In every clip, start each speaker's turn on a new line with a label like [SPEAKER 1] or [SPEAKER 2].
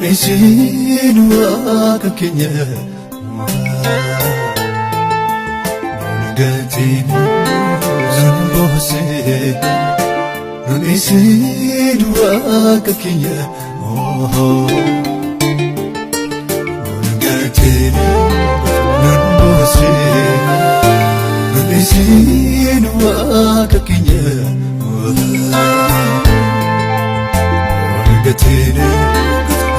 [SPEAKER 1] Nun waaqa keenya. Nun gatiin nun boosee. Nun waaqa keenya. Nun gatiin nun boosee. Nun waaqa keenya. Nun gatiin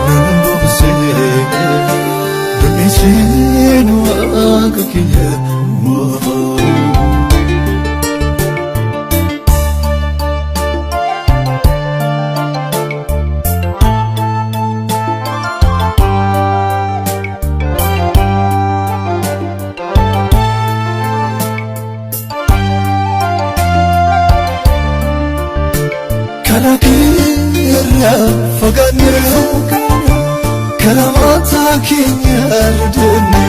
[SPEAKER 1] nun boosee. Nun waaqa keenya. Karaa keerraa fagaannee karaa mataa keenya deemne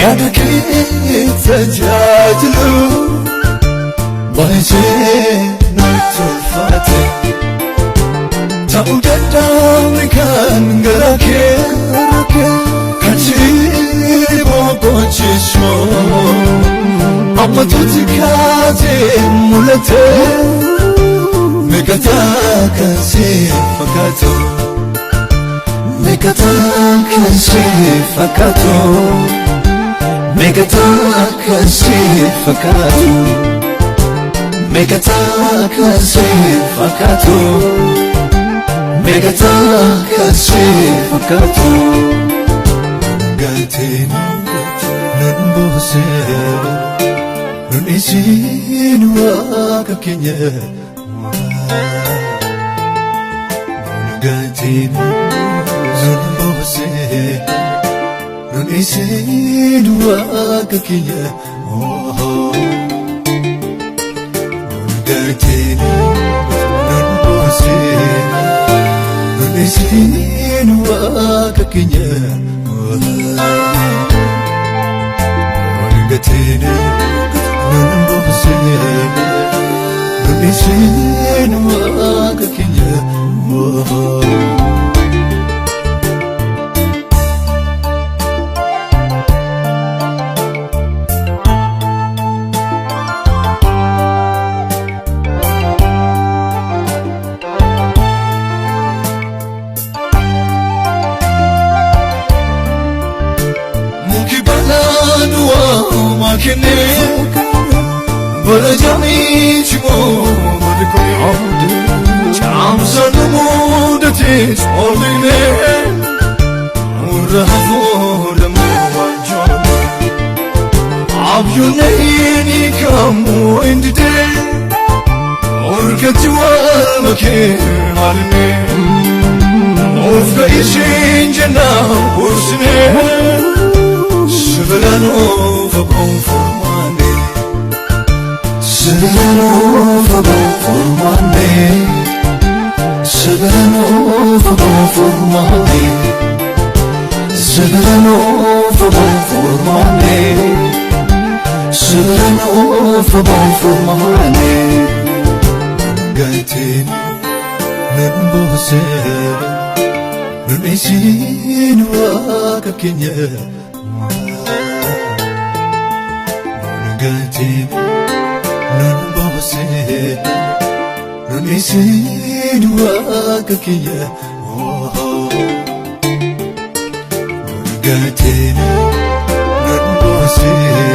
[SPEAKER 1] yaada kee tajaajilu baay'ee nutti ulfaate ta'uu danda'amni kan gara kee kan si boqochiisu ammatuutti kaatee mul'ate. Meeqataa kan si fakkaatu, meeqataa kan si fakkaatu, meeqataa kan si fakkaatu, meeqataa kan si fakkaatu, meeqataa kan si fakkaatu. Gatiin nun boosee, nun isin waaqa keenya. Nun gatiin nun boosee, nun isin waaqa keenya. Nun gatiin nun boosee, nun isin waaqa keenya. Nun gatiin nun boosee. Nun isin waaqa keenya. Muki balaa du'aa kennee bara jamii cimoo barri kun caamsa nu mudatee soorriinee murra hafuudhamoo waanjoon abjuunee ni kamuu indidee urgatti wal makee maalinee of ga'ishin jennaa gorsinee sibilanoo fagoon furmaanee. Sibilanoo fagoon furmaanee. Sibilanoo fagoon furmaanee. Sibilanoo fagoon furmaanee. Sibilanoo fagoon furmaanee. Gatiin nun boosee, nun isin waaqa keenya. Nun gatiin nun boosee, nun isin waaqa keenya. Nun gatiin nun boosee,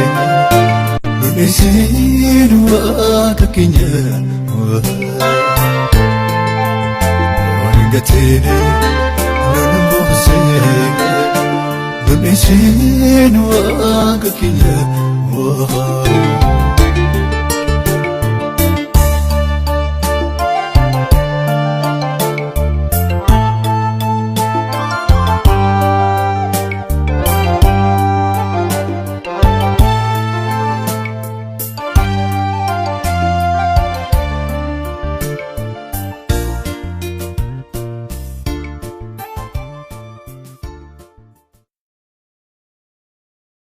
[SPEAKER 1] nun isin waaqa keenya. Nun gatiin nun boosee, nun isin waaqa keenya.